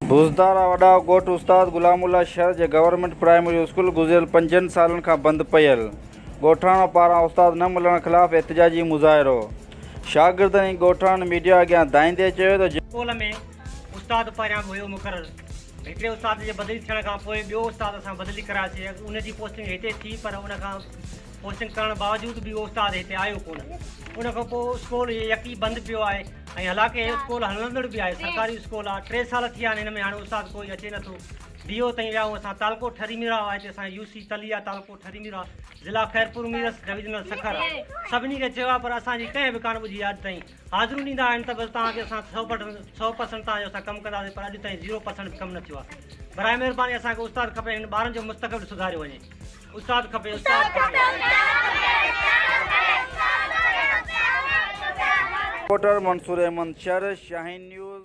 بوزدارا وڏا ڳوٺ استاد غلام الله شھر جي گورنمينٽ پرائمري اسڪول گذريل پنجن سالن کان بند پيل، ڳوٺاڻن پاران استاد نه ملڻ خلاف احتجاجي مظاهرو، شاگردن ۽ ڳوٺاڻن ميڊيا اڳيان دانهيندي چيو ته. اسڪول ۾ استاد پهريان به هيو مقرر، هڪڙي استاد جي بدلي ٿيڻ کان پوء ٻيو استاد اسان بدلي ڪراياسين، ان جي پوسٽنگ هتي ٿي پر ان کان پوسٽنگ ڪرڻ باوجود به اهو استاد هتي آيو ڪونه، ان کان پوء اسڪول يڪي بند پيو آهي ۽ حالانڪه هي اسڪول هلندڙ به آهي سرڪاري اسڪول آهي ٽي سال ٿي ويا آهن هن ۾ هاڻي استاد ڪوئي اچي نٿو ڊي او تائين ويا آهيون اسان تعلقو ٺري ميرا آهي هتي اسان يو سي تلي آهي تعلقو ٺري ميرا ضلع خيرپور ميرس ڊويزنل سکر آهي سڀني کي چيو آهي پر اسان جي ڪنهن به ڪانه ٻڌي آهي اڄ تائين حاضريون ڏيندا آهن ته بس توهان کي اسان 100% توهان جو اسان ڪم ڪنداسين پر اڄ تائين 0% به ڪم نه ٿيو آهي براء مهرباني اسان کي استاد کپي هن ٻارن جو مستقبل سڌاريو وڃي استاد کپي استاد کپي. رپورٽر منصور احمد شر، شاهين نيوز.